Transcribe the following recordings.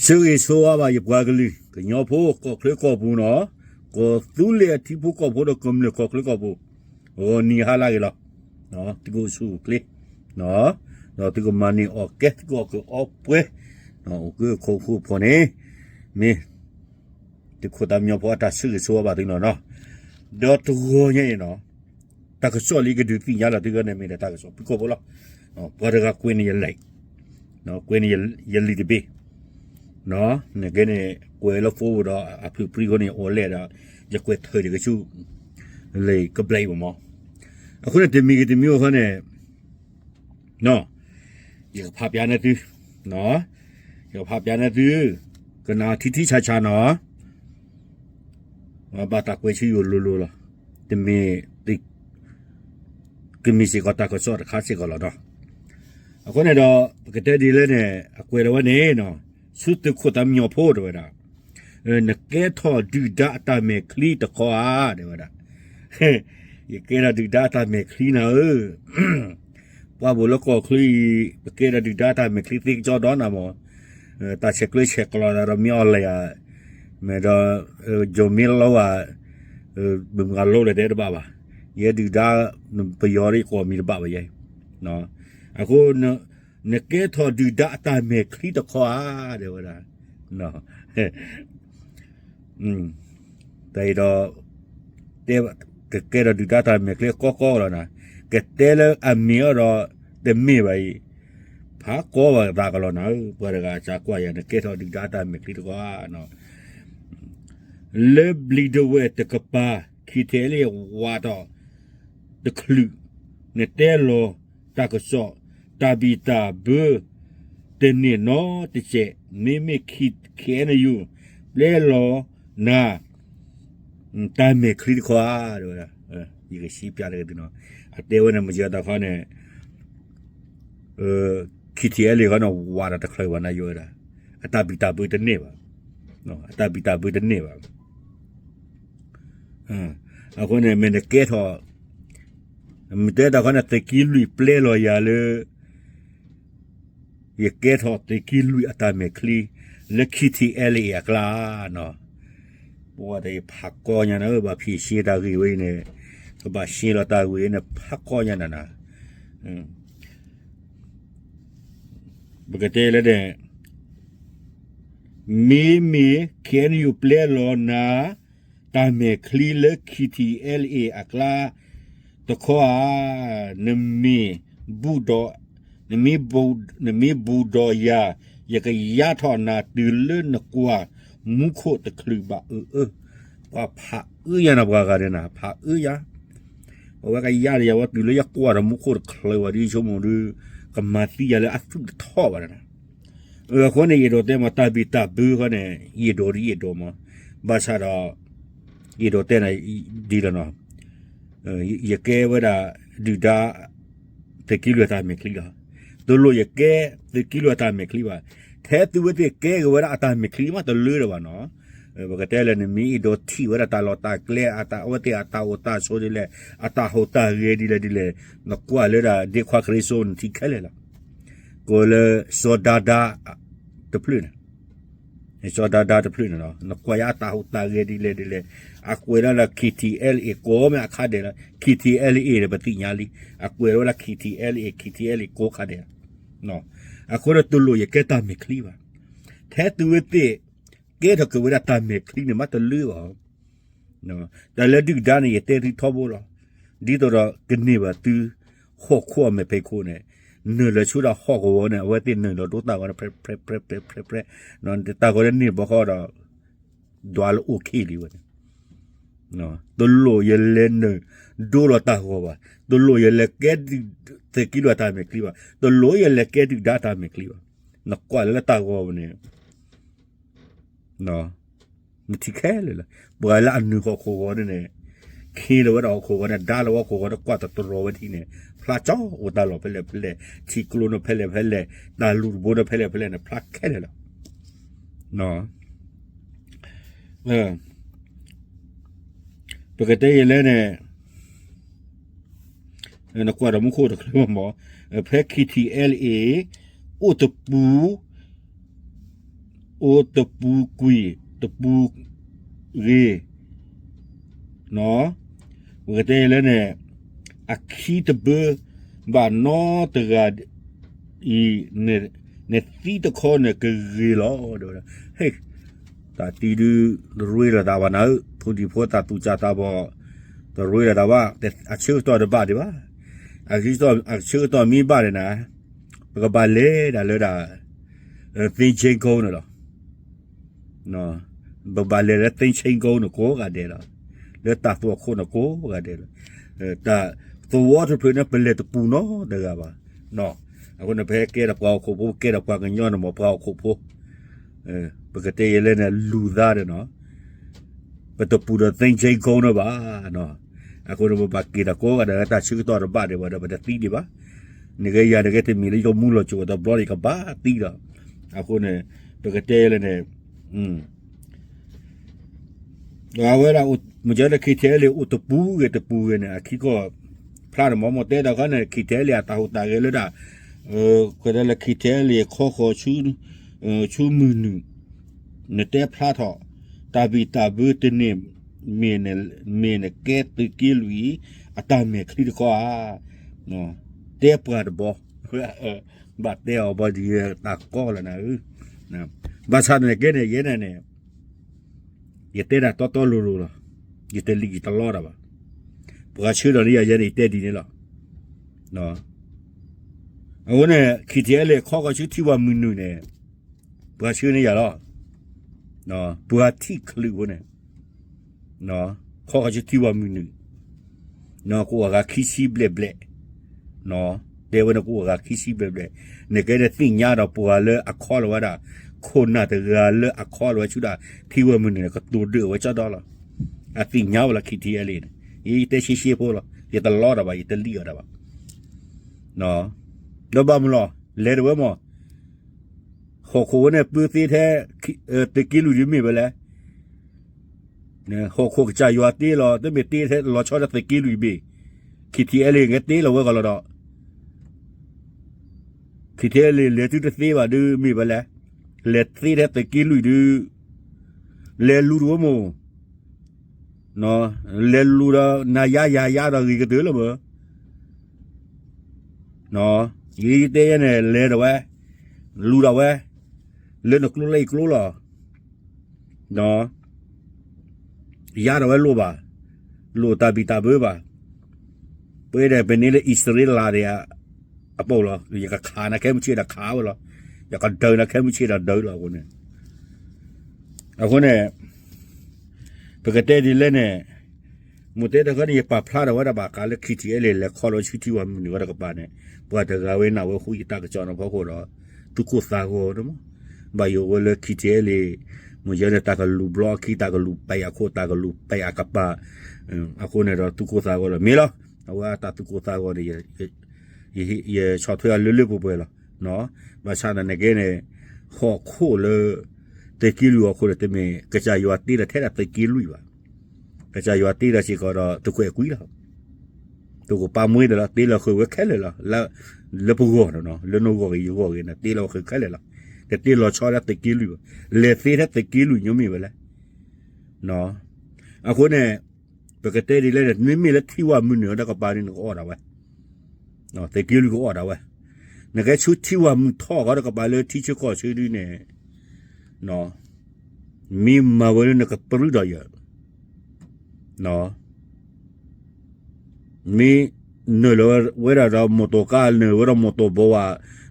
ဆၢဂ့ၤဆၢဝါဘၣ်ယပှၤကလုာ် ကညီဖိ ကီၢ်ချၢကီၢ်ပူၤနီၤ, ကီၢ်သူလ့ၤအထံဖိကီၢ်ဖိဒီးကမျၢၢ်ကီၢ်ချၢကီၢ်ပူၤ, ဂီၤနံၤဟါလၢအဂ့ၤလီၤ. သုကအိၣ်ဆူၣ်အိၣ်ချ့, ဒီးသုကမၤန့ၢ်အီၣ်ကဲ သုကအီၣ်က့ၤအီပှဲၤ, အိၣ်က့ၤခိၣ်ဖိအဖီန့ၣ်, မ့ၢ် သုးခိၣ်သးမံညီဖိအတၢ်ဆၢဂ့ၤဆၢဝါဘၣ်သုလီၤနီၤ. ဒီးတဂီၤညါအံၤနီၤ, တၢ်ကစီၣ်လၢယကဒုးသ့ၣ်ညါလီၤသုဂီၢ်န့ၣ် မ့ၢ်ဒၣ်တၢ်ကစီၣ်ဖုၣ်ကိာ်ဖိလီၤ. ပှၤတဂၤကွဲးန့ၢ်ယလံာ်, ကွဲးန့ၢ်ယလံာ်တဘ့ၣ်, နကဲန့ၣ် ကွဲးလၢ phone ဒီးအဖုၣ်ပြံဃိန့ၣ် အိၣ်လဲၣ်ဒီး ယကွဲးထၢၣ်တကဆူၣ် လံာ်ကဘျံးဘၣ်မး. အဃိန့ၣ် တမံၤဂ့ၤတမံၤဂ့ၤဃီန့ၣ် ယကဖးပျါန့ၢ်သု, ယကဖးပျါန့ၢ်သု, ကနၣ်ထံထံဆးဆးနီၤ, ဘၣ်တၢ်ကွဲးဆူယအိၣ်လိၤလိၤလီၤ. တမ့ၢ် ကမ့ၢ်စ့ၢ်ကီးတၢ်ကစီၣ်တခါစ့ၢ်ကီးလီၤနီၤ. အဃိန့ၣ်ဒီး ပကတဲဒ်လဲၣ်န့ၣ် အကွဲးလီၤဝဲန့ၣ်နီၤ, ဆူသုးခိၣ်သးမံညီဖိတဲဝဲဒၣ်, နကဲထီၣ်ဒုၣ်ဒါအတၢ်မဲာ်ချံတခီဧါ တဲဝဲဒၣ်. ယကဲထီၣ်ဒုၣ်ဒါအတၢ်မဲာ်ချံနၤဧၢ, ပှၤဘိၣ်လၢကီၢ်ချၢအံၤ ပကဲထီၣ်ဒုၣ်ဒါအတၢ်မဲာ်ချံသ့ကစီဒီနၤမး, တၢ်ဆဲးကျၢဆဲးကျိးနၤဒီးမ့ၢ်အီၤလဲၣ်ဧါ, မ့ၢ်ဒီး ယိၤမ့ၢ်လီၤဧါ, မ့ၢ်မၤလိလဲၣ်တဲတဘၣ်ဘၣ်, ယဲဒုၣ်ဒါ ပယီၤဒီးယကိးမံၤတဘၣ်ဘၣ်ယဲ, အဃိ နကဲထီၣ်ဒုၣ်ဒါအတၢ်မဲာ်ချံတခီဧါ, တဲဝဲဒၣ်, တၢ်အံၤဒီး တဲ ကကဲထီၣ်ဒုၣ်ဒါတၢ်မဲာ်ချံကီကီလီၤနၤ, ကတဲလၢအမ့ၢ်အီၤဒီး တမ့ၢ်ဘၣ်အံၤ, ဖးကီဘၣ်သးကလီၤနၤဧၢ, ပှၤတဂၤစးကွၢ်ယၤ နကဲထီၣ်ဒုၣ်ဒါတၢ်မဲာ်ချံတခီဧါ, လၢဘျံးဒဝဲၢ်တကပၤ ခံထံၣ်လၢဝးထီၣ် တချုး နတဲလီၤတၢ်ကစီၣ် တၢ်ဘံၣ်တၢ်ဘၢ တန့ၢ်နီတစဲး မ့မ့ၢ် KNU ပျဲလီၤနၤ တၢ်မဲာ်ချံတခီဧါ, ယကစံးပျးတက့ၢ်သုနီၤ, အတဲဝဲန့ၣ် မ့ၢ်စံးတၢ်ခီန့ၣ် KTLA ခီန့ၣ် ဝးဒီးတချုးဘၣ်နၤယိၤဝဲဒၣ်, အတၢ်ဘံၣ်တၢ်ဘၢတန့ၢ်ဘၣ်, အတၢ်ဘံၣ်တၢ်ဘၢတန့ၢ်ဘၣ်. အဃိန့ၣ် မ့ၢ်နကဲထီၣ်, မ့ၢ်တဲတၢ်ခီန့ၣ် သုးက့လွံၢ်ပျဲလီၤယၤလၢ ယကဲထီၣ်သုးက့လွံၢ်အတၢ်မဲာ်ချံ လၢ KTLA အကျါနီၤ, ပဝဲတယဖးကီညါနၤဧၢ, ဘၣ်ဖံးရှဲတၢ်ဂ့ၢ်ဝဲအံၤန့ၣ်, ကဘၣ်ရှဲလီၤတၢ်ဂ့ၢ်န့ၣ် ဖးကီညါနၤနၤ, ပကတဲလၢန့ၣ် မ့မ့ၢ် KNU ပျဲလီၤနၤ တၢ်မဲာ်ချံလၢ KTLA အကျါတခီဧါ, နမ့ၢ်ဘူးဒီး, နမ့ၢ်ဘူး, နမ့ၢ်ဘူးဒီးယၤ, ယကယါထီၣ်နၤတုၤလၢနကွၢ်မူခိၣ်တချုးဘၣ်အၢအၢ, ပှၤဖးအၢယၤနၤ ပှၤဂၤန့ၣ်နၤ ဖးအၢယၤ, အဝဲကယါဒီးယၤဝဲတုၤလၢယကွၢ်ဒီးမူခိၣ်တချုးဘၣ်ဒ်ဆိကမိၣ်ဒီး ကမၤသံယၤလၢအသူၣ်တထီၣ်ဘၣ်နၤ အဃိန့ၣ် ယအဲၣ်ဒိးတဲမး တၢ်ဘံၣ်တၢ်ဘၢဃီန့ၣ် ယအဲၣ်ဒိးဒ်ယအဲၣ်ဒိးမး, ဘၣ်ဆၣ်ဒီး ယအဲၣ်ဒိးတဲနၤဒ်လီၤနီၤ, ယကဲဝဲဒၣ်ဒုၣ်ဒါ သုးက့လွံၢ်အတၢ်မဲာ်ချံလီၤ. တလိၣ်ယကဲသုးက့လွံၢ်အတၢ်မဲာ်ချံဘၣ်. ထဲသုဝဲသ့ၣ်ကဲက့ၤဝဲဒၣ်အတၢ်မဲာ်ချံမးတလၢလၢၤဘၣ်နီၤ, ပကတဲလၢနမ့ၢ်အဲၣ်ဒိးထံၣ်ဝဲဒၣ်တၢ်လီၢ်တၢ်ကျဲ အဝဲသ့ၣ်အတၢ်အိၣ်တၢ်ဆိးဒ်လဲၣ်, အတၢ်ဟူးတၢ်ဂဲၤဒ်လဲၣ်ဒ်လဲၣ်, နကွၢ်လၢဒၣ်ဒ့ခွါခရံာ်စိနထံၣ်ခဲလၢာ်လီၤ. ကိးလၢစီၤဒါဒါတဖျၢၣ်န့ၣ် စီၤဒါဒါတဖျၢၣ်န့ၣ်လီၤ. နကွၢ်ယါအတၢ်ဟူးတၢ်ဂဲၤဒ်လဲၣ်ဒ်လဲၣ်, အကွဲးလီၤလၢ KTLA ကိးမ့ၢ်အခါဒဲးလီၤ. KTLA န့ၣ် ပသ့ၣ်ညါလံ, အကွဲးလီၤဝဲလၢ KTLA, KTLA ကိးခါဒဲးလီၤ. အဃိဒီးတလိၣ်ယကဲတၢ်မဲာ်ချံဘၣ်. ထဲသုဝဲသ့ၣ် ကဲထီၣ်က့ၤဝဲဒၣ်တၢ်မဲာ်ချံန့ၣ် မးတလၢဘၣ် တၢ်လၢဒုၣ်ဒါန့ၣ် ယတဲသုထီဘိလီၤ. ဒ်သိးဒီးကန့ၢ်ဘၣ်သု ဟီၣ်ခိၣ်အမဲာ်ဖံးခိၣ်န့ၣ်, နုာ်လီၤဆူဒၣ်ဟီၣ်ကဝီၤန့ၣ် အဝဲသ့ၣ်နုာ်လီၤဒိတၢ်ဂီၤန့ၣ် ဖြဲဖြဲဖြဲဖြဲ, တၢ်ဂီၤန့ၣ်န့ၢ်ဘၣ်ဃီဒီး ဒွးလၢအိၣ်ခံလံဝဲန့ၣ်, တလိၣ်ယလဲၤနုာ်ဒိလီၤတၢ်ဂီၤဘၣ်, တလိၣ်ယလဲၤကဲသုးက့လွံၢ်တၢ်မဲာ်ချံဘၣ်, တလိၣ်ယလဲၤကဲဒုၣ်ဒါတၢ်မဲာ်ချံဘၣ်. နကွၢ်လၢတၢ်ဂီၤန့ၣ် နထံၣ်ခဲလၢာ်လီၤ. ပှၤလၢအနုာ်ဟီၣ်ခိၣ်ဂီၤန့ၣ်န့ၣ်, ခ့လီၤဝဲဒၣ်ဟီၣ်ခိၣ်ဂီၤန့ၣ်, ဒါလီၤဝဲဟီၣ်ခိၣ်ဂီၤန့ၣ်, ကွၢ်တတြီၤဝဲတထံၣ်န့ၣ်, ဖျါကၠီအိၣ်တၢ်လီၢ်ဖဲလဲၣ်ဖဲလဲၣ်, ထံကျိန့ၣ်ဖဲလဲၣ်ဖဲလဲၣ်, တၢ်လူၢ်တဘိန့ၣ်ဖဲလဲၣ်ဖဲလဲၣ်န့ၣ် ဖျါခဲလၢာ်လီၤ. ပကတဲယလဲၣ်န့ၣ်, နကွၢ်ဒီးမူခိၣ်တချုးမး, ဖဲ KTLA အိၣ်တပူၤ အိၣ်တပူၤကွံာ်တပူၤဂ့ၤ, ပကတဲလၢန့ၣ်, အခံတဘၢဘၣ်နီတဂၤအံၤ, နသံတခီန့ၣ်ကဂ့ၤလီၤ. ဟ့ၣ်, တၢ်တံၤဒုးရ့လိာ်သးဘၣ်နၤဧၢ, ဖိဒံဖိသၣ်သူၣ်စၢ်သးဘီၣ်, တရ့လိာ်သးဘၣ်, အဆၢကတီၢ်တဘၣ်ဒံးဘၣ်. အဆၢကတီၢ်မ့ၢ်ဘၣ်န့ၣ်နၤ, ပကဘၣ်လဲၤဒၣ်လၢဒၣ် think tank န့ၣ်လီၤ. ပဘၣ်လဲၤလၢ think tank န့ၣ်ကိးဂၤဒဲးလီၤ. လၢတၢ်သွၣ်ခိၣ်န့ၣ်ကိးဂၤဒဲးလီၤ. တၢ်သဝီတဖျၢၣ်န့ၣ် ပလဲၤတပူၤနီတဂၤဘၣ်. အဃိန့ၣ် ပဟဲကဲဒီးပှၤဟီၣ်ခိၣ်ဖိ, ပကဲဒီးပှၤကညီန့ၣ်မ့ၢ်ပှၤဟီၣ်ခိၣ်ဖိ, ပကတဲယဲလၢန့ၣ် လူၤသးဒီးနီၤ, ပတပူၤဒီး think tank န့ၣ်ဘၣ်. အဃိန့ၣ် ပဘၣ်က့ၤဒီးကိးဂၤဒဲးလၢတၢ်ဆၢကတီၢ်တဘၣ်ဒံးဘၣ်ဒီး ပတသံဒံးဘၣ်. နကဲယၤနကဲတမံၤလၢယမူလီၤစိၤဒီးဘျီန့ၣ် ယကဘၣ်သံဒီး, အဃိန့ၣ် ပကတဲလၢန့ၣ် အဝဲဒၣ် မ့ၢ်ကဲလၢ KTLA အိၣ်တပူၤဂ့ၤတပူၤဂ့ၤန့ၣ် အခံကီၢ်ဖျါန့ၣ် မ့ၢ်မ့ၢ်တဲဒီးခီန့ၣ် KTLA အတၢ်ဟူးတၢ်ဂဲၤလၢဒၣ် ကဲဒၣ်လၢ KTLA ခီဃီၤ ဆူမုၢ်နုာ် နတဲဖျါထီၣ် တၢ်ဘံၣ်တၢ်ဘၢတန့ၢ် မ့ၢ်နကဲသုးက့လွံၢ်အံၤ အတၢ်မဲာ်ချံတခီဧါ. တဲပှၤတဘီ ဘၣ်တဲအီၤဘီဒ်တၢ်ကီလၢနၤဧၢ. ဘၣ်ဆၣ်န့ၣ်ကဲန့ၣ် ယဲန့ၣ်န့ၣ် ယတဲဒၣ်တီတီလိၤလိၤလီၤ. ယတလံၣ်ယတလီတၢ်ဘၣ်. ပှၤဆှၢဒီးန့ၢ်ယၤယဲန့ၣ် ယတဲဒ်န့ၣ်လီၤ. အဃိန့ၣ် KTLA ခီဃီၤဆူထံဝဲမုၢ်နုာ်န့ၣ် ပှၤဆှၢန့ၢ်ယၤလီၤ. ပှၤထံၣ်ချုးအဃိန့ၣ် ခီဃီၤဆူထံဝဲမုၢ်နုာ် ကအိၣ်အဂၤခံဆံဘျဲၣ်ဘျဲၣ်, တဲဝဲန့ၣ်ကအိၣ်အဂၤခံဆံဘျဲၣ်ဘျဲၣ်, နကဲန့ၣ်သ့ၣ်ညါဒီးပှၤလၢအခီလီၤဝဲဒၣ်, ခိၣ်နၢ်တဂၤလၢအခီလီၤဝဲဆူဒၣ် ထံဝဲမုၢ်နုာ်န့ၣ် ကတိၤဒၢၣ်ဝဲကၠီဒီလီၤ. အသ့ၣ်ညါဝဲလီၤ KTLA န့ၣ်, ယတဲရှဲရှဲဖိလီၤ, ယတလီတၢ်ဘၣ်, ယတလံၣ်အီၤတၢ်ဘၣ်. ဒီးဘၣ်မနုၤလီၤ, လဲၤတဝဲမး ဟီၣ်ခိၣ်ဝဲန့ၣ် ပၢသ့ထဲ သုးက့လွံၢ်ဒ်မ့ၢ်ဝဲလဲၣ်. ဟီၣ်ခိၣ်ကစၢ်ယွၤတ့လီၤ, တမ့ၢ်တ့ထဲလီၤဆီထဲသုးက့လွံၢ်ဘ့ၣ်, KTLA ကဲတ့လီၤဝဲကီးလီၤဒီး, KTLA လဲၤတုၤတသ့ဘၣ်ဒ်မ့ၢ်ဝဲလဲၣ်. လဲၤသ့ထဲသုးက့လွံၢ်ဒ်, လဲၤလူၤတဝဲမး, လဲၤလူၤဒီးနၤယါယၤယါဒီးဂ့ၤကတၢၢ်လၢၤဘၣ်. ယတဲယဲန့ၣ် လဲၤဒၣ်ဝဲ, လူၤဒၣ်ဝဲ, လၢနကျိလၢယကျိလီၤ. ယါဒၣ်ဝဲလိၣ်ဘၣ်, လိၣ်တၢ်ဘံၣ်တၢ်ဘၢဘၣ်. ပဝဲဒၣ်ပန့ၢ်လၢအံၣ်စရ့လးဒံး အပူၤလီၤ, ယကခးနၤခဲမုၢ်ဆ့ၣ်ဒီးခးဝဲလီၤ, ယကဒုးနၤခဲမုၢ်ဆ့ၣ်ဒီးဒုးလီၤ အဃိန့ၣ် အဃိန့ၣ် ပကတဲဒ်လဲၣ်န့ၣ်, မ့ၢ်တဲတခီန့ၣ် ယပာ်ဖျါထီၣ်ဝဲဒၣ်ဘၣ်ဃးလၢ KTLA လဲၤခီလီၤဆူထံဝဲမုၢ်နုာ်ဝဲတကပၤန့ၣ်, ပှၤတဂၤဝဲနၢ်ဝဲဃုယတၢ်ကစီၣ်န့ၣ်ဖီခိၣ်ဒီး သူၣ်ကိၢ်သးဂီၤန့ၣ်မး, ဘၣ်ယိၣ်ဝဲလၢ KTLA မ့ၢ်ယဲန့ၣ် တၢ်ကလူၤဘျီအခံ, တၢ်ကလူၤပဲာ်အခိၣ်, တၢ်ကလူၤပဲာ်အကပၤ, အဃိန့ၣ်ဒီးသူၣ်ကိၢ်သးဂီၤလီၤ. မ့ၢ်လီၤ, အဝဲတၢ်သူၣ်ကိၢ်သးဂီၤန့ၣ် ယဆီၣ်ထွဲအီၤလၢလၢပှဲၤပှဲၤလီၤ. ဘၣ်ဆၣ်သနာ်က့န့ၣ် ဟီၣ်ခိၣ်လၢ သုးက့လွံၢ်ဟီၣ်ခိၣ်န့ၣ် တမ့ၢ်ကစၢ်ယွၤတ့လီၤထဲဒၣ်သုးက့လွံၢ်ဘၣ်. ကစၢ်ယွၤတ့လီၤစ့ၢ်ကီးဒီးသုးခိၣ်အဲၤကွံလီၤ. သုးခိၣ်ပၢ်မှဲဒီးလီၤ, တ့လီၤဃုာ်ဝဲခဲလၢာ်လီၤ. လၢပဂီၢ်န့ၣ်, လၢနဂီၢ်ဂ့ၤယဂီၢ်ဂ့ၤန့ၣ် တ့လီၤဃုာ်ခဲလၢာ်လီၤ. တတ့လီၤဆီဒၣ်သုးက့လွံၢ်ဘၣ်. လဲၤသ့ထဲသုးက့လွံၢ်ညီမ့ၢ်ဝဲလဲၣ်. အဃိန့ၣ် ပကတဲဒ်လဲၣ်န့ၣ် မ့မ့ၢ်လၢထံဝဲမုၢ်နုာ်တကပၤဒ်န့ၣ် ကအီၣ်ဒၣ်ဝဲ, သုးက့လွံၢ်ကအီၣ်ဒၣ်ဝဲ, နကဲဆူထံဝဲမုၢ်ထီၣ်ဃီတကပၤလၢထံဆၢကီၢ်ဆၢဒ်န့ၣ် မ့ၢ်မၤဝဲလၢနကပြုၢ်ဒီးယၤ, မ့ၢ်နုာ်လီၤဝဲဒၣ်ဒီးမိၢ်တိၢ်ကါ နုာ်ဝဲဒီးမိၢ်တိၢ်ဘိဝါ,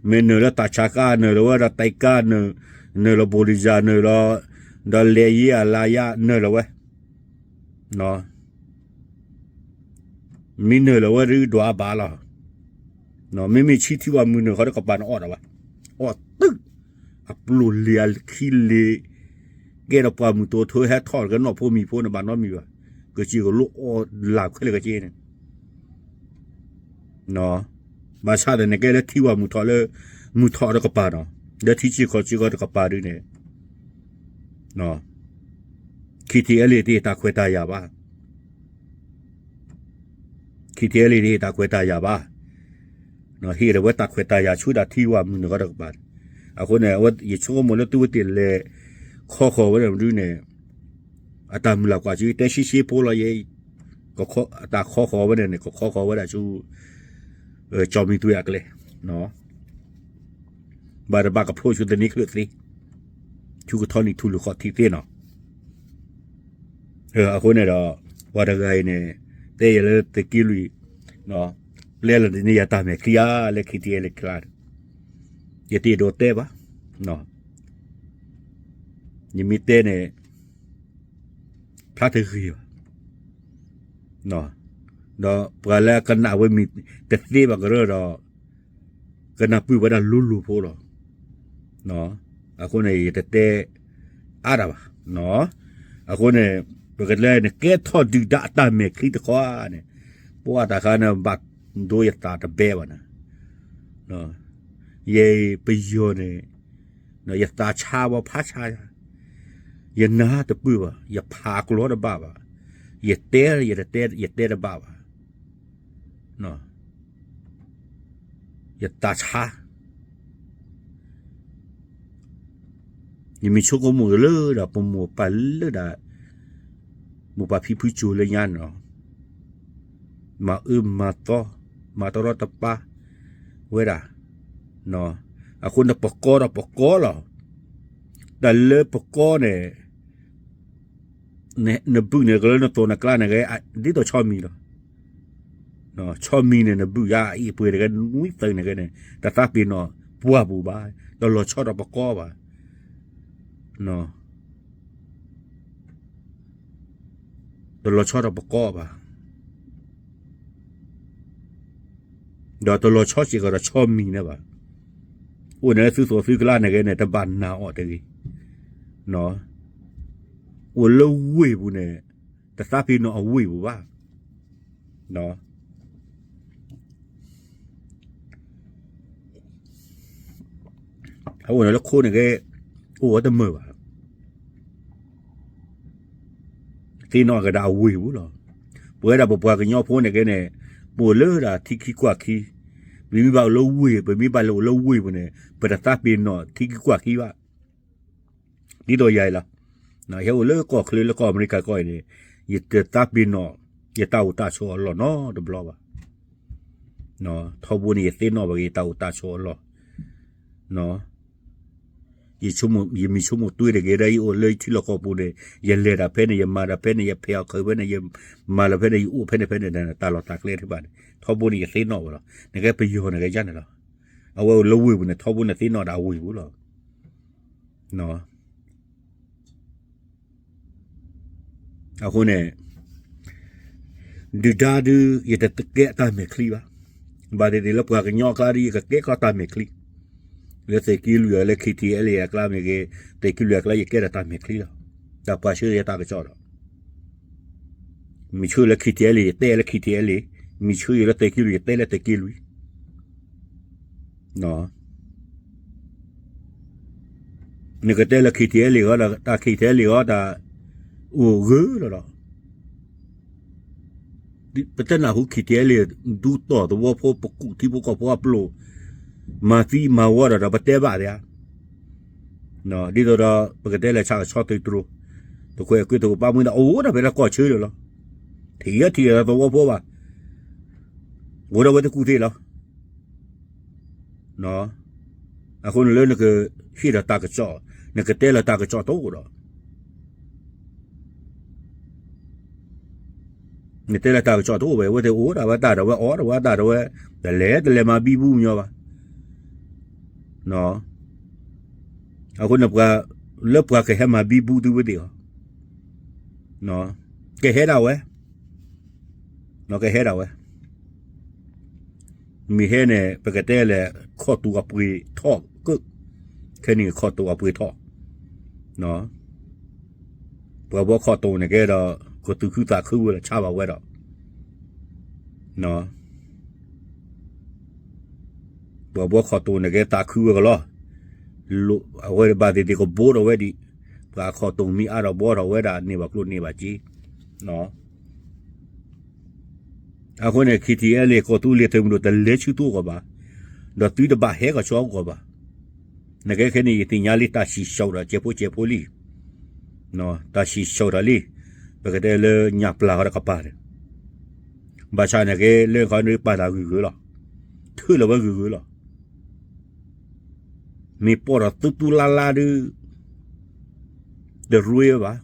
မ့ၢ်နုာ်လၢတၢ်ဆါကါ နုာ်လီၤဝဲဒီးတၢ်ကါ, နုာ်လီၤဘိၣ်လံၣ်ယၣ် နုာ်လီၤ, ဒီးလဲၤယ့အလါယါ နုာ်လီၤဝဲ, မ့ၢ်နုာ်လီၤဝဲဒၣ်ဒွးဘၣ်လီၤ. မ့မ့ၢ်ဆူထံဝဲမုၢ်နုာ်ဃီတကပၤန့ၣ်အီၣ်ဒၣ်ဝဲ, အီၣ်တုၤ အပျိၢ်လံၤအခံလံၤ, ကဲဒီးပှၢ်မုၢ်တိၤထၢဟဲထီၣ်ကဲနီၢ်ဖိမံၤဖိန့ၣ် ဘၣ်နီတမံၤဘၣ်, ကစၢ်ကလိအီၣ်လၢ်ခဲလၢာ်ကစ့န့ၣ်, ဘၣ်ဆၣ်ဒီးနကဲလၢထံဝဲမုၢ်ထီၣ်လၢ မုၢ်ထီၣ်တကပၤနီၤ, လၢထံဆၢကီၢ်ဆၢဃီတကပၤဒ်န့ၣ် KTLA တ့ၢ်တၢ်ခွဲးတၢ်ယာ်ဘၣ်, KTLA တ့ၢ်တၢ်ခွဲးတၢ်ယာ်ဘၣ်, ဟ့ၣ်ဒၣ်ဝဲတၢ်ခွဲးတၢ်ယာ်ဆူဒၣ်ထံဝဲမုၢ်နုာ်ဃီတကပၤန့ၣ်, အဃိန့ၣ် အဝဲယဆိကမိၣ်လၢသုဝဲသ့ၣ်လဲၤခီဃီၤဝဲဒၣ်မနုၤန့ၣ် အတၢ်မုၢ်လၢ်ကွၢ်ဆူ တဲရှ့ရှ့ဖိလီၤယဲ အတၢ်ခီဃီၤဝဲဒၣ်န့ၣ် ကခီဃီၤဝဲဒၣ်ဆူ ကၠီမံၤသွဲအကျဲ ဘၣ်တဘၣ်ကဖျိဆူသန့ချၢၣ်သ့ ဆူကထီနံၣ်ထူလုၢ်ခီၣ်ထံးသ့နီၤ. အဃိန့ၣ်ဒီး ပှၤတဂၤအံၤန့ၣ် တဲယၤလၢသုးက့လွံၢ် ပျဲလီၤန့ၢ်ယၤတၢ်မဲာ်ချံဧါလၢ ခံထံအဲလ့ၣ်ကျါန့ၣ် ယတအဲၣ်ဒိးတဲဘၣ်. ယမ့ၢ်တဲန့ၣ် ဖျါတဂ့ၤဘၣ်. ဒီးပှၤလၢအကနၣ်ဝဲမ့ၢ်တသ့ဘၣ်ကရၢဒီး ကနၢ်ပၢၢ်ဝဲဒၣ်လိၤလိၤဖိလီၤ. အဃိန့ၣ် ယတတဲအါတၢ်ဘၣ်. အဃိန့ၣ် ပကတဲန့ၣ် ကဲထီၣ်ဒုၣ်ဒါအတၢ်မဲာ်ချံတခီဧါန့ၣ် ပှၤတၢ်ခါန့ၣ် ဘၣ်ဒိယသးတဘဲဘၣ်နၤ. ယပယီၤန့ၣ် ယသးဆါဝဲဖးဆါယၤ, ယနၢ်တပၢၢ်ဘၣ်, ယဖးကျိၤတဘၣ်ဘၣ်, ယတဲ ယတတဲ ယတဲတဘၣ်ဘၣ်, ယသးဆါ ယမ့ၢ်ဆိကမိၣ်လၢဒၣ်ပမိၢ်ပၢ်လၢဒၣ် မိၢ်ပၢ်ဖံဖုစိၤလၢညါန့ၣ်လီၤ. မၤအၢမၤသီ မၤတရီတပါဝဲဒၣ်. အဃိန့ၣ်ပကီဒီးပကီလီၤ. တၢ်လၢပကီန့ၣ် နဘုၣ်န့ၣ်ကလၢနသိးနကျါန့ၣ်ဂ့ၤ ဒ်သိးဆီမံၤလီၤ. ဆီမံၤန့ၣ် နဘုၣ်ယါအံၤပှ့ၤတဂ့ၤ နွံသုးန့ၣ်ဂ့ၤန့ၣ် တသးပ့ၤနီၣ်ပှၢ်ပူၤဘၣ်, တလီၤဆီဒီးပကီဘၣ်. တလီၤဆီဒီးပကီဘၣ်. ဒီးတလီၤဆီစ့ၢ်ကီးဒီးဆီမံၤန့ၣ်ဘၣ်. အိၣ်န့ၣ်သုသိးသုကျါန့ၣ်ဂ့ၤန့ၣ် တဘၣ်နာ်အီၤတဂ့ၤ. အိၣ်လၢဝ့ၢ်ပူၤန့ၣ် တသးပ့ၤနီၣ်အဝ့ၢ်ပူၤဘၣ်. အအိၣ်န့ၣ်လၢခိန့ၣ်ဂ့ၤ အိၣ်ဝဲတမုာ်ဘၣ်. သ့ၣ်နီၣ်ကဒါအဝ့ၢ်ပူၤလီၤ. ပဝဲဒၣ်ပပှၤကညီဖိန့ၣ်ဂ့ၤန့ၣ် ပအိၣ်လၢဒၣ်ထံခံကွၢ်ခံ, ပမ့ၢ်ဘၣ်အိၣ်လၢဝ့ၢ် ပမ့ၢ်ဘၣ်လဲၤအိၣ်လၢဝ့ၢ်ပူၤန့ၣ် ပတသးပ့ၤနီၣ်ထံခံကွၢ်ခံဘၣ်. ဒ်သိးယၤအံၤလီၤ. ယဟဲအိၣ်လၢကီၢ်ချၢလၢကီၢ်အမဲရကၤကီၢ်အံၤန့ၣ် ယတသးပ့ၤနီၣ် ယတၢ်အိၣ်တၢ်ဆိးအလီၢ်နီတဘျီဘၣ်. ထီဘိန့ၣ် ယသ့ၣ်နီၣ်ဘၣ်က့ၤယတၢ်အိၣ်တၢ်ဆိးအလီၢ်. ယမ့ၢ်ဆိကမိၣ်တွ့တဂ့ၤဒီး ယအိၣ်လၢယထံလီၢ်ကီၢ်ပူၤန့ၣ် ယလဲၤတၢ်ဖဲန့ၣ် ယမၤတၢ်ဖဲန့ၣ် ယဖဲးအီၣ်ခၢးဖဲန့ၣ် ယမၤလၢၤဖဲန့ၣ် ယအိၣ်ဖဲန့ၣ်ဖဲန့ၣ် တၢ်လီၢ်တၢ်ကျဲတဖၣ်န့ၣ် ထီဘိန့ၣ် ယသ့ၣ်နီၣ်ဘၣ်လီၤ. နကဲပယီၤနကဲယါန့ၣ်လီၤ. အဝဲအိၣ်လၢဝ့ၢ်ပူၤန့ၣ် ထီဘိန့ၣ်သ့ၣ်နီၣ်ဒၣ်အဝ့ၢ်ပူၤလီၤ. အဃိန့ၣ် ဒုၣ်ဒါဒုး ယတကဲအတၢ်မဲာ်ချံဘၣ်. ဘၣ်သ့ၣ်သ့ၣ်လၢပှၤကညီအကျါဒုး ယကကဲကီးတၢ်မဲာ်ချံ, လၢသုးက့လွံၢ်အကျါ လၢ ခံထံအဲလ့ၣ် အကျါမ့ၢ်ဂ့ၤ, သုးက့လွံၢ်အကျါ ယကဲဒီးတၢ်မဲာ်ချံလီၤ. တၢ်ပှၤဆှၢယၤတၢ်ကစီၣ်ဒီး မ့ၢ်ဆှၢလၢ ခံထံအဲလ့ၣ် ယတဲလၢ ခံထံအဲလ့ၣ်, မ့ၢ်ဆှၢယၤလၢသုးက့လွံၢ် ယတဲလၢသုးက့လွံၢ် နကတဲလၢ ခံထံအဲလ့ၣ် ဂီၢ်ဒီး တၢ် ခံထံအဲလ့ၣ် ဂီၢ်ဒီး အိၣ်ဂၢၢ်လီၤဒီး ပတနၢ်ဟူ ခံထံအဲလ့ၣ် ဒူတီၢ်သဝီဖိ ပကူၣ်ထံဖိကီၢ်ဖိအပျိၢ် မၤသံမၤဝီဒီး ဒီးပတဲဘၣ်သ့ဧါ. ဒ်သိးဒီး ပကတဲလၢ ဆၣ်ကဆီသုးတြိၤ တခွဲးကွ့ၢ်သကိးပာ်မူဒီး အိၣ်ဒၣ်ဖဲလၢကီၢ်ဆၢလီၤ. ထံၣ်ထံၣ်ဒီးသဝီဖိဘၣ်, အိၣ်ဒၣ်ဝဲတကူၣ်သ့လီၤ. အဃိန့ၣ်လၢနကဟ့ၣ်ဒီးတၢ်ကစီၣ်, နကတဲလၢတၢ်ကစီၣ်တအိၣ်ဒီး နတဲလၢတၢ်ကစီၣ်တအိၣ်ဝဲ, အဝဲသ့ၣ်အိၣ်ဒၣ်ဝဲတၢ်ဒီးဝဲ အီၣ်ဒၣ်ဝဲတၢ်ဒီးဝဲ, တလဲၤတလဲၤမၤဘံဘူမညီဘၣ်. အဃိန့ၣ်ပှၤ လၢပှၤကဟဲမၤဘံဘူသုဝဲသ့ၣ်အီၤ, ကဟဲဒၣ်ဝဲ, ကဟဲဒၣ်ဝဲ. မ့ၢ်ဟဲန့ၣ် ပကတဲလဲၣ် ခီၣ်တူာ်အပှ့ၤထီၣ်ကၢၣ်, ခဲနံၣ်ခီၣ်တူာ်အပှ့ၤထီၣ်, ပှၤဘှီခီၣ်တူာ်န့ၣ်ကဲဒီး ကသူၣ်ခုသးခုဝဲလီၤ ဆါဘၣ်ဝဲဒီး ပှၤဘှီခီၣ်တူာ်န့ၣ်ကဲသးခုဝဲကလီၤ. အဝဲဘၣ်သ့ၣ်သ့ၣ်ကဘိထီၣ်ဝဲဒံး, ပှၤခီၣ်တူာ်မ့ၢ်အါထီၣ်ဘှီထီၣ်ဝဲဒၣ် န့ၢ်ဘၣ်ကျိၣ်န့ၢ်ဘၣ်စ့. အဃိန့ၣ် ခံထံအဲလ့ၣ် ကီၢ်သူလ့ၤသုးမုၢ်ဒိၣ် တလဲၤဆူသုအိၣ်ကီၢ်ဘၣ်, ဒီးသုတဘၣ်ဟဲကီၢ်ဆူအအိၣ်ကီၢ်ဘၣ်. နကဲခဲန့ၣ် ယသ့ၣ်ညါလံ တၢ်စံၣ်စိၤဒီး ကဲဖိကဲဖိလံ, တၢ်စံၣ်စိၤတၢ်လံ, ပကတဲလၢညၣ်ပျၢ်ဃီတကပၤန့ၣ်, ဘၣ်ဆၣ်န့ၣ်က့လၢခီန့ၣ်ပာ်တၢ်ဂုၤဂုၤလီၤ, ထုးလီၤဝဲဂုၤဂုၤလီၤ, မ့ၢ်ပိာ်ဒီးသူသူလါလါဒုး တရ့ဘၣ်.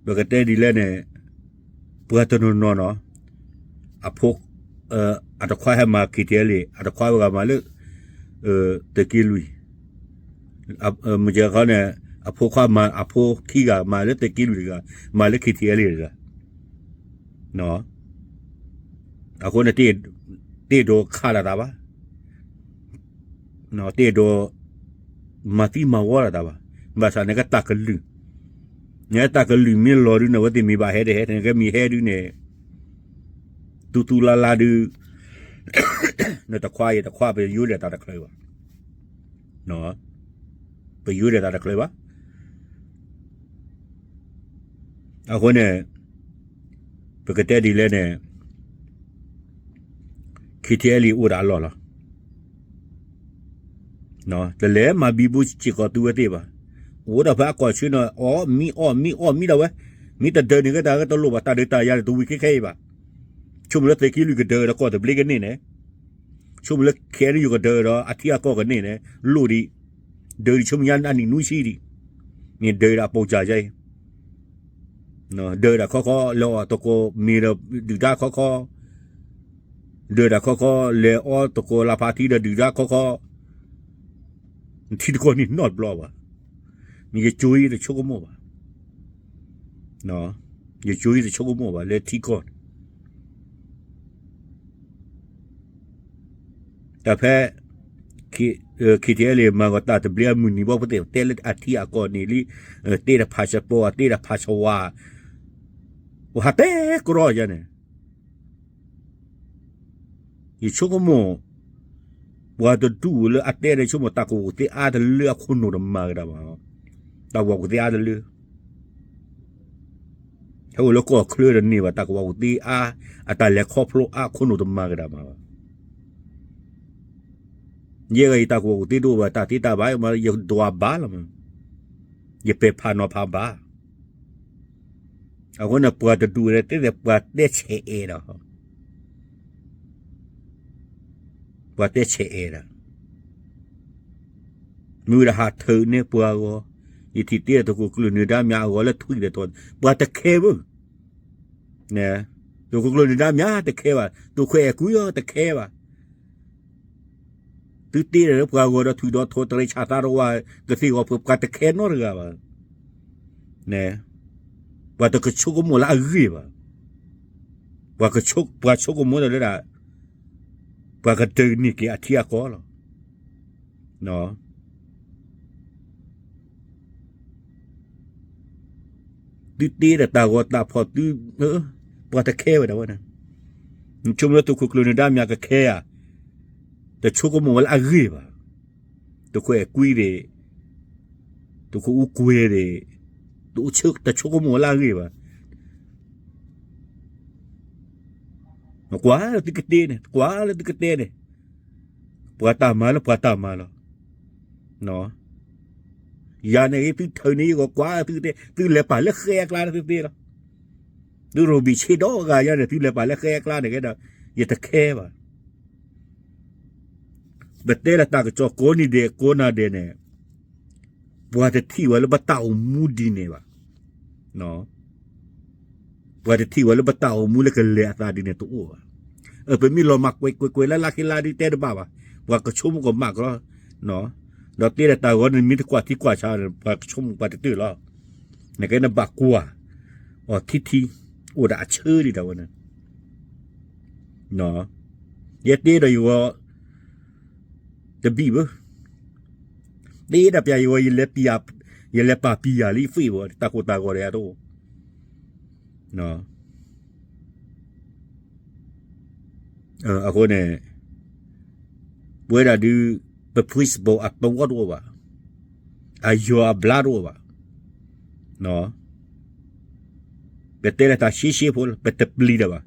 ပကတဲဒ်လဲၣ်န့ၣ်, ပှၤတနီၤနီၤနီၤ, အဖိ, အတခွါဟဲမၤ ခ့ထံအဲလ့ၣ်, အတခွါဝဲဂၤမၤလၢ သုးက့လွံၢ်, မ့ၢ်ခီန့ၣ်, အဖိခွါမၤ, အဖိခံဂၤမၤလၢသုးက့လွံၢ်တဂၤ, မၤလၢ ခ့ထံအဲလ့ၣ် တဂၤ, အဃိန့ၣ် တအဲၣ်ဒိးခးလိာ်သးဘၣ်. တအဲၣ်ဒိး မၤသံမၤဝီလိာ်သးဘၣ်. ဘၣ်ဆၣ်နကတၢ်ကလုၢ်, နကတၢ်ကလုၢ်မ့ၢ်လီၤဒုးန့ၣ် အဝဲသ့ၣ်မ့ၢ်ဘၣ်ဟဲတဟဲ, နကမ့ၢ်ဟဲဒုးန့ၣ် သူသူလါလါဒုး နတခွါယတခွါ ပယိၤဒၣ်တၢ်တချုးဘၣ်. ပယိၤဒၣ်တၢ်တချုးဘၣ်. အဃိန့ၣ် ပကတဲဒ်လဲၣ်န့ၣ် ခ့ထံအဲလ့ၣ်အိၣ်ဒၣ်အလီၢ်လီၤ. တလဲၤမၤဘံဘူစ့ၢ်ကီးသုဝဲသ့ၣ်ဘၣ်. အိၣ်ဒီးဖဲအကီၢ်ဆၢန့ၣ် အီၣ်မံအီၣ်မံအီၣ်မံဒၣ်ဝဲ, မ့ၢ်တဒၢးန့ၣ်ကဲတၢ်ကတလိၣ်ဘၣ်, တၢ်ဒုးတၢ်ယၤန့ၣ် တဝံၤခဲခဲအံၤဘၣ်. ဆိကမိၣ်လၢသုးက့လွံၢ်ကဒၢးဒီးကီၢ်သဘျ့ကန့ၢ်န့ၣ်, ဆိကမိၣ်လၢ ခ့အဲၣ်ယူၣ် ကဒၢးဒီးအထံအကီၢ်ကန့ၢ်န့ၣ် လိၣ်ဒံး, ဒၢးဒံးဆိကမိၣ်ညါအနံၣ်နွံဆံဒံး, မ့ၢ်ဒၢးဒၣ်ပိာ်စၢ်ယါအံၤ ဒၢးဒၣ်ခီခီ လဲၤအီၣ်သကိးမ့ၤဒီး ဒုၣ်ဒါခီခီ, ဒၢးဒၣ်ခီခီ လဲၤအီသကိးလၢဖးထံဒီးဒုၣ်ဒါခီခီ, နထံတကီၢ်န့ၣ်နီတဘျီဘၣ်. ယကၠိယတဆိကမိၣ်ဘၣ်, ယကၠိယတဆိကမိၣ်ဘၣ်လၢထံကီၢ်န့ၣ် တၢ်ဖဲ ခ့ထံအဲလ့ၣ် မၤဂီၤတၢ်သဘျ့အမုၢ်နံၤဘၣ် ပသ့ၣ်တဲလၢအထံအကီၢ်န့ၣ်လံ, တ့ဒီးဖးဆၢပီၤ တ့ဒီးဖးဆၢဝါ, ပဟးတဲကရီယါန့ၣ်, ယဆိကမိၣ် ပှၤတဒူၣ်လၢအတဲဒီးဆိကမိၣ် တၢ်ကဝီၤကူၣ်သ့အါတလၢအခိၣ်နူာ်တမၤကဒါဘၣ်, တၢ်ကဝီၤကူၣ်သ့အါတလၢ ဟဲအိၣ်လၢကီၢ်ချၢတန့ၢ်ဘၣ်, တၢ်ကဝီၤကူၣ်သ့အါ, အတၢ်လဲၤခီဖျိအါ အခိၣ်နူာ်တမၤကဒါမၤဘၣ်. ယဲဂၤအံၤ တၢ်ကဝီၤကူၣ်သ့တအိၣ်ဘၣ်, တၢ်သ့တၢ်ဘၣ် ယဒွးဘၣ်လီၤမး, ယပဲာ်ဖးနီၤဖးဘၣ်. အဃိန့ၣ် ပှၤတဒူၣ်န့ၣ် တဲသ့ၣ်ပှၤတဲဆဲးအဲၣ်ဒီး ပှၤတဲဆဲးအဲၣ်ဒီး မ့ၢ်ဝဲဒၣ်ဟးထၢၣ်န့ၢ်ပှၤဂီၢ်, ယထံၣ်တ့ၢ်သုးခိၣ်ကျၢၢ်နၢၤဒါမၠးအဂီၢ်လၢထွံၣ်ဒီးထီ, ပှၤတခဲဘၣ်. သုးခိၣ်ကျၢၢ်နၢၤဒါမၠးတခဲဘၣ်, သုးခိၣ်အဲၤကွံအီၤတခဲဘၣ်. သုတ့ၢ်ဒီးပှၤဂီၢ်ဒီးထွံၣ်ဒီးထီ တရံးဆၣ်သးတဝၢ် ကသ့ၣ်ဂီၤဖုး ပှၤတခဲနီတဂၤဘၣ်. ပှၤတကဆိကမိၣ်လၢအဂ့ၢ်ဘၣ်. ပှၤဆိကမိၣ်ဒီးလၢဒၣ် ပှၤကဒၢးန့ၢ်က့ၤအထံအကီၢ်လီၤ. သုတ့ဒီးတၢ်ဂီၤတၢ်ဖီၣ်သု, ပှၤတခဲဝဲဒၣ်ဝဲန့ၣ်, နဆိကမိၣ်လၢသုးခိၣ်ကျၢၢ်နၢၤဒါမၠးကခဲဧါ, တဆိကမိၣ်ဝဲလၢအဂ့ၢ်ဘၣ်. သုးခိၣ်အဲၤကွံသ့ၣ်, သုးခိၣ်အူကွဲၤသ့ၣ်, တဆိကမိၣ်ဝဲလၢအဂ့ၢ်ဘၣ်. ကွၢ်လၢသုကတဲန့ၣ်, ကွၢ်လၢသုကတဲန့ၣ်, ပှၤတၢ်မၤလၢပှၤတၢ်မၤလီၤ. ယၤန့ၣ်ဂ့ၤ သုထၢၣ်န့ၢ်ယဂီၢ် ကွၢ်သုကတဲ, သုလဲၤပာ်လၢဃဲအကျါန့ၣ်သုသ့လီၤ. သုရိၣ်ဘံၣ်ဆ့ဒီဂၤယၤန့ၣ် သုလဲၤပာ်လၢဃဲအကျါန့ၣ်ကဲဒီး ယတခဲဘၣ်. ပတဲလၢတၢ်ကစီၣ်ကိးနံၤဒဲးကိးနၤဒဲးန့ၣ်, ပှၤတထံၣ်ဝဲလၢပတၢ်အိၣ်မူဒ်န့ၣ်ဘၣ်. ပှၤတထံၣ်ဝဲလၢပတၢ်အိၣ်မူလၢကလဲၤအသးဒ်န့ၣ်တအိၣ်ဘၣ်. ပမ့ၢ်လီၤမၢ်ကွဲးကွဲးကွဲးလၢလါခ့လါဒုးတဲတဘၣ်ဘၣ်. ပှၤကဆိကမိၣ်ကမၣ်ကလီ, ဒီးတဲဒီးတၢ်ဂီၤန့ၣ် မ့ၢ်တကွၢ်ထံကွၢ်ဆးန့ၣ် ပှၤကဆိကမိၣ်ပှၤတတုာ်လီၤ. နကဲနဘၣ်ကွၢ်အီၤထံထံ, အိၣ်ဒၣ်အဆၢဒံးတၢ်ဝဲန့ၣ် ယဲတဲဒီးယဂီၢ် တဘံၣ်ဘၣ်, တဲဒၣ်ပျၢ်ယဂီၢ် ယလဲၤပာ်ပံၤယၤလံ Facebook တၢ်ကိၢ်တၢ်ဂီၤဒီးယၤတအိၣ်. အဃိန့ၣ် ပဝဲဒၣ်ဒုး ပ Facebook အသဝီတအိၣ်ဘၣ်, အယီၤအဘျါတအိၣ်ဘၣ်. ပတဲလၢတၢ်ရှဲရှဲဖိလီၤ, ပတပျံၤတၢ်ဘၣ်,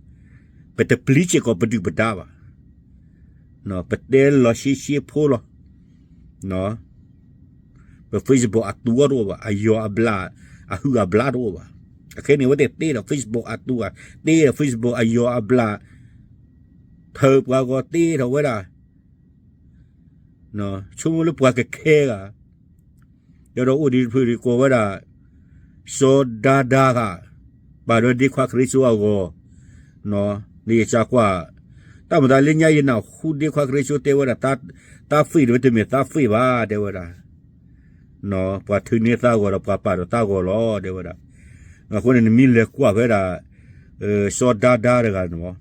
ပတပျံၤစ့ၢ်ကီးပဒုၣ်ပဒါဘၣ်. ပတဲလီၤရှဲရှဲဖိလီၤ. ပ Facebook အတူအီၤတအိၣ်ဘၣ်, အယီၤအဘျး, အဟုးအဘျးတအိၣ်ဘၣ်. အခဲန့ၣ် အဝဲသ့ၣ်တ့ဒီး Facebook အတူ, တ့ဒီး Facebook အယီၤအဘျး, ထၢပှၤဂီၤတ့ထီၣ်ဝဲဒၣ်, ဆိကမိၣ်လၢပှၤကခဲဂၤ, ဒီးအိၣ်ဒံးတဖုဒံးကိးဝဲဒၣ် စီၤဒါဒါဂၤ, ပာ်ဒီးဒ့ခွါခရံာ်စိအဂီၤ, န့ၣ်ယကွၢ်, တၢ်မၤသးလၢညါယနၢ်ဟူဒ့ခွါခရံာ်စိတဲဝဲဒၣ်, တၢ် Facebook တမ့ၢ်တၢ်Facebookဘၣ် တဲဝဲဒၣ်, ပှၤထုးန့ၢ်သးဂီၤဒီးပှၤပာ်ဒီးသးဂီၤလီၤ တဲဝဲဒၣ်. အဃိန့ၣ် နမ့ၢ်လဲၤကွၢ်ဖဲဒၣ် စီၤဒါဒါတဂၤန့ၣ်မး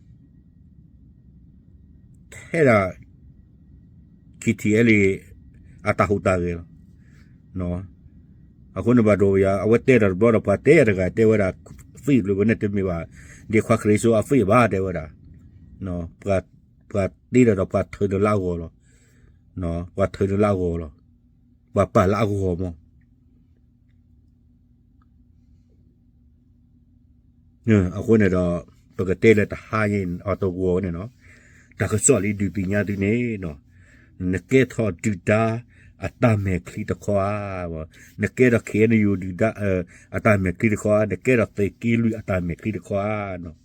ထဲဒၣ် KTLA အတၢ်ဟူးတၢ်ဂဲၤလီၤ. အဃိန့ၣ်ဘၣ်ဒိယၤ အဝဲတဲဒီးတဘျီဒီး ပှၤတဲယၤတဂၤတဲဝဲဒၣ် Facebook န့ၣ်တမ့ၢ်ဘၣ် ဒ့ခွါခရံာ်စိအFacebookဘၣ် တဲဝဲဒၣ်. ပှၤတ့ဒီးဒီးပှၤထုးန့ၢ်လၢအဂီၤလီၤ. ပှၤထုးန့ၢ်လၢအဂီၤလီၤ. ပှၤပာ်လၢအဂီၤမး. အဃိန့ၣ်ဒီး ပကတဲလၢတဟါညါအီၤတဂီၤန့ၣ်နီၤ, တၢ်ကစီၣ်လၢဒုးသ့ၣ်ညါသုန့ၣ်နီၤ, နကဲထီၣ်ဒုၣ်ဒါအတၢ်မဲာ်ချံတခီဧါ, နကဲထီၣ် KNU ဒုၣ်ဒါ အတၢ်မဲာ်ချံတခီဧါ, နကဲထီၣ်သုးက့လွံၢ်အတၢ်မဲာ်ချံတခီဧါနီၤ.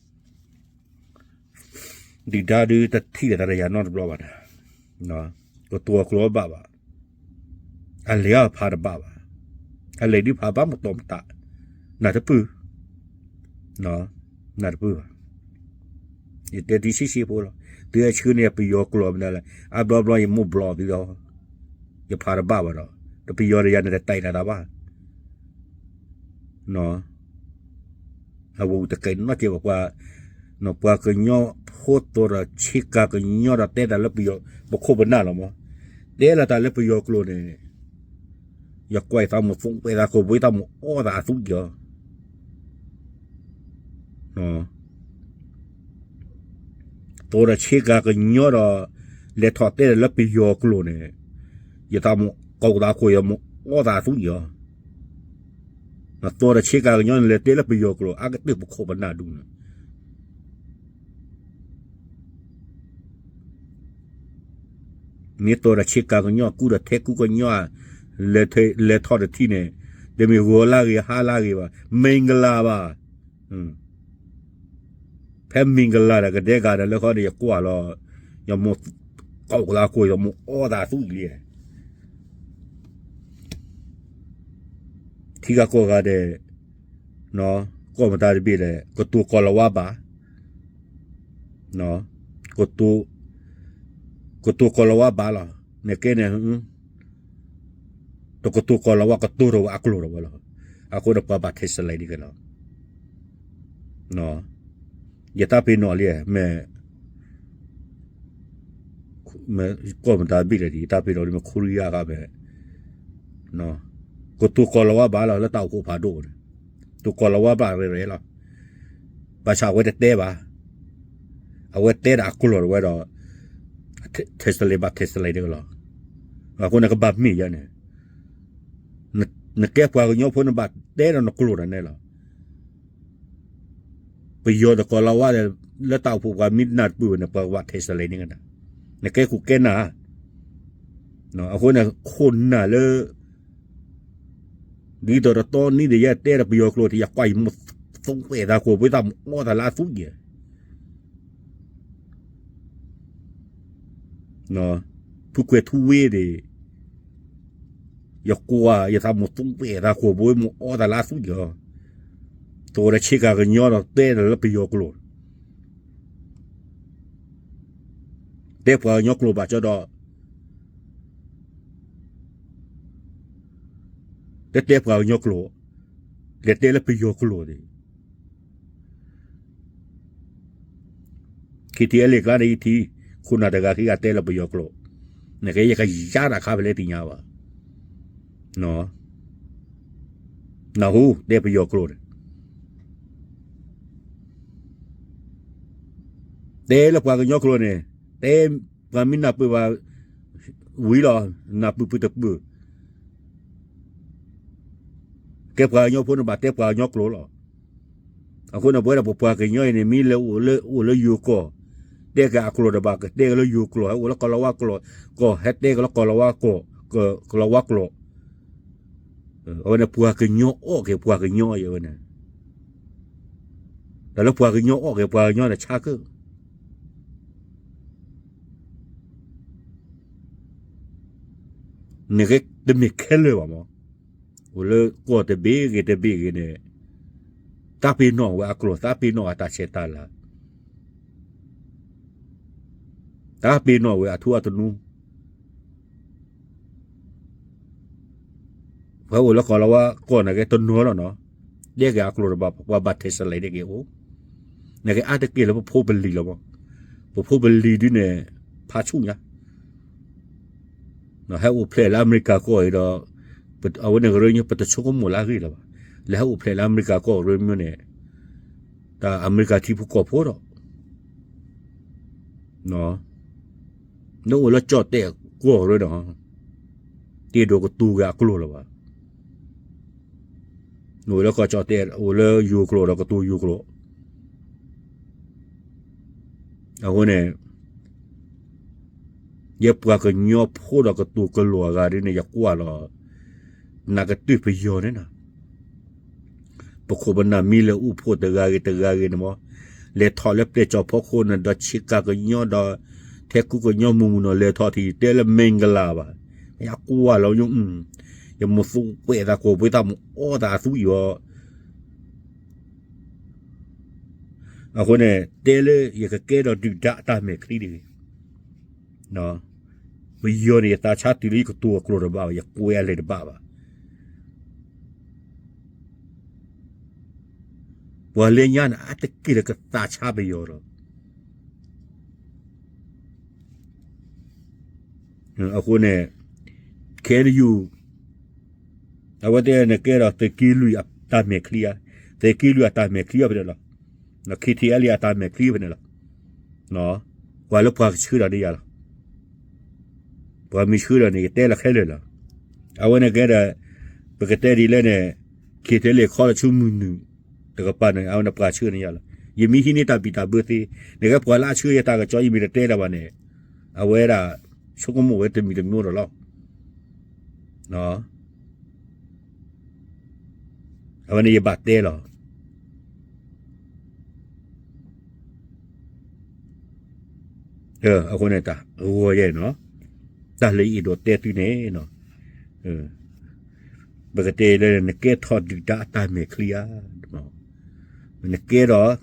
ဒုၣ်ဒါဒုးတထံၣ်လိာ်သးဒီးယၤနီတဘျီဘၣ်, ကတိၤကျိာ်ဘၣ်ဘၣ်, အလဲၤအဖးတဘၣ်ဘၣ်, အလဲၤဒုးဖးဘၣ်မတီၤမတၤ, နၢ်တပုၢ်, နၢ်တပုၢ်ဘၣ်. ယတဲသုဆံးဆံးဖိလီၤ, သုအဆှၢန့ၢ်ပယီၤကျိာ်မနုၤလဲၣ်, အဘျီဘျီယမိၢ်ဘျီသုဒီး, ယဖးတဘၣ်ဘၣ်ဒီး, တပယီၤဒီးယၤန့ၣ်တတဲတၢ်တၢ်ဘၣ် အဝဲတကဲနီၢ်ကဲဘၣ်ပှၤ, ပှၤကညီဖိသိးဒီးဆ့ကၤကညီဒီးတဲတၢ်လၢပယီၤ ပခိၣ်ပနၢ်လီၤမး, တဲလီၤတၢ်လၢပယီၤကျိာ်န့ၣ်, ယကွၢ်ယသးမိၢ်သူဝဲသးခိၣ်ဘိ ယသးမိၢ်အီၣ်သးအသူက့ၤအီၤ သိးဒီးဆ့ကၤကညီဒီး လဲၤထီၣ်တဲတၢ်လၢပယီၤကျိာ်န့ၣ်, ယသးမိၢ်ကိးသးခိၣ် ယမိၢ်အီၣ်သးအသူက့ၤအီၤ, သိးဒီးဆ့ကၤကညီန့ၣ် လဲၤတဲလၢပယီၤကျိာ် အါကတၢၢ်ပခိၣ်ပနၢ်ဒူၣ်န့ၣ် မ့ၢ်သိးဒီးဆ့ကၤကညီ ကူဒီးထဲကူကညီ, လဲၤထီၣ်တထံၣ်န့ၣ်, တမ့ၢ်ဂီၤလၢဂ့ၤ ဟါလၢဂ့ၤဘၣ်, မ့ၢ်ကလၤဘၣ်. ဖဲမ့ၢ်ကလၤဒီးကဒဲကၤဒီးလၢခီဒီး ယကွၢ်လီၤ, ယမိၢ်ကိးသးခိၣ် ယမိၢ်အီၣ်သးသူအံၤလံ ထံဂၤကီၢ်ဂၤဒီး, ကီၢ်မတၤတဘ့ၣ်ဒီး ကတိၤကီၢ်လၤဝါဘၣ်, ကတိၤကီၢ်လၤဝါဘၣ်လီၤ. နကဲန့ၣ်, တကတိၤကီၢ်လၤဝါ ကတိၤထီၣ်ဝဲအကျိာ်ထီၣ်ဝဲလီၤ. အဃိဒီးပှၤဘၣ်ထဲစလဲဒ်က့ၤလီၤ. ယတၢ်ပ့ၤနီၣ်လံ, မ့ၢ်ကီၢ်မတၤတဘ့ၣ်ဒီး ယတၢ်ပ့ၤနီၣ်လံ မ့ၢ်ခိရံယါခါဖဲ ကတိၤကီၢ်လၤဝါဘၣ်လီၤ လၢတၢ်အိၣ်ဖှိၣ်ဖးဒိၣ်န့ၣ်, တိၤကီၢ်လၤဝါဘၣ်ရဲၣ်ရဲၣ်လီၤ. ဘၣ်ဆၣ်အဝဲတတဲဘၣ်, အဝဲတဲဒၣ်အကျိာ်တဝဲဒီး, ထဲစလဲဘၣ်ထဲစလဲဒ်က့ၤလီၤ. အဃိန့ၣ်ကဘၣ်မ့ၢ်ယါန့ၣ်, နကဲပှၤကညီဖိန့ၣ်ဘၣ်တဲဒီးနကျိာ်ဒီးန့ၣ်လီၤ. ပယီၤဒီးကီၢ်လၤဝါဒီး လၢတၢ်အိၣ်ဖှိၣ်ပှၤမ့ၢ်နၢ်တပၢၢ်ဝဲန့ၣ် ပှၤကဘၣ်ထဲစလဲန့ၣ်ကနၣ်, နကဲခိၣ်ကဲနၢ်, အဃိန့ၣ် ခိၣ်နၢ်လၢ ဒ်သိးဒီးတီနံၤဒီးယတဲဒီးပယီၤကျိာ်ဒီး ယကွၢ်ယမိၢ်သူဝဲသးခိၣ်ဘိ ယသးမိၢ်အီၣ်သးလၢအသူက့ၤ ဖုကွဲၤထူဝ့ဒီး ယကွၢ်ယသးမိၢ်သူဝဲသးခိၣ်ဘိ မိၢ်အီၣ်သးလၢအသူက့ၤအီၤ, သိးဒီးဆ့ကၤကညီဒီးတဲဒီးလၢပယီၤကျိာ်, တဲပှၤကညီကျိာ်ဘၣ်ကၠီဒီး တတဲပှၤကညီကျိာ်, လဲၤတဲလၢပယီၤကျိာ်န့ၣ်, KTLA ကျါန့ၣ်ယထံၣ်, ခိၣ်နၢ်တဂၤခံဂၤတဲလၢပယီၤကျိာ်, နကဲယကယါတၢ်ခါဖဲလဲၣ်သ့ၣ်ညါဘၣ်, နၢ်ဟူတဲပယီၤကျိာ်န့ၣ် တဲလၢပှၤကညီကျိာ်န့ၣ်, တဲပှၤမ့ၢ်နၢ်ပၢၢ်ဘၣ်ဝံၤလီၤ, နၢ်ပၢၢ်ပၢၢ်တပၢၢ်, ကဲပှၤကညီဖိန့ၣ်ဘၣ်တဲပှၤကညီကျိာ်လီၤ. အဃိန့ၣ် ပဝဲဒၣ်ပပှၤကညီအံၤန့ၣ် မ့ၢ်လဲၤအိၣ်လၢယိၤကီၢ်, တဲက့ၤအကျိာ်ဒီးဘၣ်ကတဲက့ၤလၢယိၤကျိာ်, ဟဲအိၣ်လၢကီၢ်လၤဝါကျိာ်ကီၢ်, ဟဲတဲက့ၤလၢကီၢ်လၤဝါကီၢ် ကလီၤဝါကျိာ်, အဝဲန့ၣ်ပှၤကညီအီၣ်က့ၤပှၤကညီအံၤဝဲန့ၣ်, တၢ်လၢပှၤကညီအီၣ်က့ၤပှၤကညီန့ၣ်ဆါကၢၣ် န့ၣ်က့တမ့ၢ်ခဲလၢာ်ဘၣ်မး, အိၣ်လၢကီၢ်တဘ့ၣ်ဂ့ၤတဘ့ၣ်ဂ့ၤန့ၣ်, တၢ်ပ့ၤနီၣ်ဝဲအကျိာ် တၢ်ပ့ၤနီၣ်အတၢ်ဆဲးတၢ်လၤ, တၢ်ပ့ၤနီၣ်ဝဲအထူအသနူ ပှၤအိၣ်လၢကီၢ်လီၤဝါကီၢ်န့ၣ်က့တနီၤလီၤနီၤ, တဲက့ၤအကျိာ်တဘၣ် ပှၤဘၣ်ထဲစလဲးန့ၣ်က့ၤအိၣ်, န့ၣ်က့အါတက့ၢ်လၢပဖိပလံၤလီၤမး, ပဖိပလံၤဒ်န့ၣ် ဖးဆူၣ်ညါ ဟဲအိၣ်ဖျဲၣ်လၢအမဲရကၤကီၢ်အံၤဒီး, အဝဲန့ၣ်ကရၢညါ ပတဆိကမိၣ်လၢအဂ့ၢ်လၢၤဘၣ်, လၢဟဲအိၣ်ဖျဲၣ်လၢအမဲရကၤကီၢ်ကရၢမ့ၢ်န့ၣ်, တၢ်အမဲရကၤထံဖိကီၢ်ဖိဒီး နအိၣ်လၢကၠီၣ်တဲၣ်ကီၢ်ကရၢဒီး, တ့ၢ်ဒိးကတိၤက့ၤအကျိာ်လၢၤဘၣ်, နအိၣ်လၢကီၢ်ကၠီၣ်တဲၣ် အိၣ်လၢယိၤကျိာ်ဒီးကတိၤယိၤကျိာ် အဃိန့ၣ်, ယပှၤကညီဖိဒီးကတိၤကလိာ်အဂၤဒ်န့ၣ် ယကွၢ်လီၤ, နကတၢၢ်ပယီၤန့ၣ်နီၤ, ပခိၣ်ပနၢ်မံလၢအိၣ်ဖှိၣ်တဂၤဂ့ၤတဂၤဂ့ၤန့ၣ်မး, လဲၤထီၣ်လၢပျဲၢ်ကၠီၤဖီခိၣ်န့ၣ်ဒီးဆ့ကၤကညီဒီး, ထဲကူကညီမုၢ်မုၢ်နီၤ လဲၤထီၣ်ထံၣ်တဲလၢမ့ၢ်ကလၤဘၣ်, ယကွၢ်လီၤ, ယမိၢ်သူဝဲသးကိးပှ့ၤသးမိၢ်အီၣ်သးအသူအံၤအီၤ အဃိန့ၣ် တဲလၢယကကဲဒီးဒုၣ်ဒါအတၢ်မဲာ်ချံတဂ့ၤ, ပယီၤန့ၣ် ယသးဆါတုၤလၢယကတိၤအကျိာ်တဘၣ်ဘၣ် ယကွဲးအလဲၤတဘၣ်ဘၣ်, ပှၤလၢညါန့ၣ် အါတက့ၢ်လၢကသးဆါပယီၤလီၤ. အဃိန့ၣ် ခဲအံၤ အဝဲတဲန့ၣ်ကဲဒီးသုးက့လွံၢ်အတၢ်မဲာ်ချံဧါ, သုးက့လွံၢ်အတၢ်မဲာ်ချံအီၤဖဲန့ၣ်လီၤ. ခံထံအလံအတၢ်မဲာ်ချံဖဲန့ၣ်လီၤ. ကွၢ်လၢပှၤကဆှၢဒီးန့ၢ်ယၤလီၤ. ပှၤမ့ၢ်ဆှၢဒီးန့ၣ် ယတဲလီၤခဲလၢာ်လီၤ. အဝဲန့ၣ်ကဲဒီး ပကတဲဒ်လဲၣ်န့ၣ် ခံထံလံခီလီၤဆူမုၢ်နုာ်တကပၤန့ၣ် အဝဲန့ၣ်ပှၤဆှၢန့ၢ်ယၤလီၤ. ယမ့ၢ်ဟံးန့ၢ်တၢ်ဘံၣ်တၢ်ဘၢသ့, နကဲပှၤလၢအဆှၢယၤတၢ်ကစီၣ် ယမ့ၢ်တတဲလၢၤဘၣ်န့ၣ် အဝဲဒၣ်ဆိကမိၣ်ဝဲတမံၤတမံၤဒီးလီၤ. အဝဲန့ၣ်ယဘၣ်တဲလီၤ. အဃိန့ၣ်တၢ်ဂီၤယဲၢ်နီၤ, တၢ်လၢယအဲၣ်ဒိးတဲသုန့ၣ်နီၤ, ပကတဲလၢ နကဲထီၣ်ဒုၣ်ဒါအတၢ်မဲာ်ချံဧါ, နကဲထီၣ်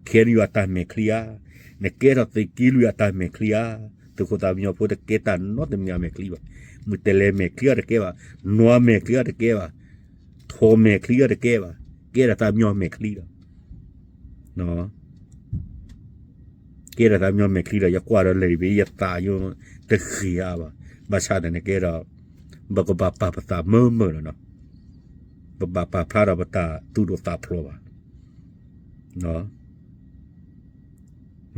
ခဲအံၤ အတၢ်မဲာ်ချံဧါ, နကဲထီၣ်သုးက့လွံၢ်အတၢ်မဲာ်ချံဧါ, သုးခိၣ်သးပှၢ်ကညီဖိတကဲတၢ်နီတမံၤအမဲာ်ချံဘၣ်. မုၢ်တဲလဲၤမဲာ်ချံအီၤတကဲဘၣ်, နွၤမဲာ်ချံအီၤတကဲဘၣ်, ထိၣ်မဲာ်ချံအီၤတကဲဘၣ်, ကဲထီၣ်သးပှၢ်ကညီမဲာ်ချံလီၤ. ကဲထီၣ်သးပှၢ်ကညီမဲာ်ချံလီၤ. ယကွၢ်ဒီးလဲၤတဘ့ၣ် ယသးယိတဃ့ၤအါဘၣ်. ဘၣ်ဆၣ်န့ၣ်နကဲဒီး ပကဘၣ်ပာ်ပသးမုာ်မုာ်လီၤနီၤ. ပဘၣ်ပာ်ဖျါဒီးပတၢ်သူၣ်ဒိၣ်သးဖျိးဘၣ်.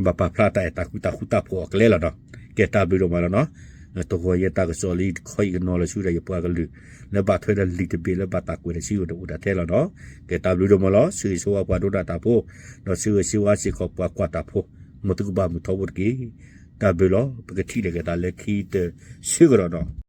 ဘၣ်ပာ်ဖျါတၢ်အဲၣ်တၢ်ကွံတၢ်ဃူတၢ်ဖိးအကျဲလီၤနီၤ. ကဲတၢ်ဘျုးဒိၣ်မးလီၤနီၤ. တဂီၤယဲၢ်တၢ်ကစီၣ်လၢယတခီယကနီၤလီၤဆူဒီးယပှၤကလုာ် လၢဘၣ်ထွဲဒီးလံာ်တဘ့ၣ်လၢဘၣ်တၢ်ကွဲးတဆံအိၣ်ဒီးအိၣ်ဒၣ်ထဲလီၤနီၤ. ကဲတၢ်ဘျုးဒိၣ်မးလီၤ. ဆၢဂ့ၤဆၢဝါပှၤဒိကနၣ်တၢ်ဖိ, ဒီးဆၢဂ့ၤဆၢဝါစ့ၢ်ကီးပှၤကွၢ်တၢ်ဖိ, မ်သုကဘၣ်မုာ်ထီဘိတက့ၢ်. တၢ်ဘျုးလီၤ. ပကထံၣ်လိာ်က့ၤသးလၢခံတဆၢကတီၢ်နီၤ.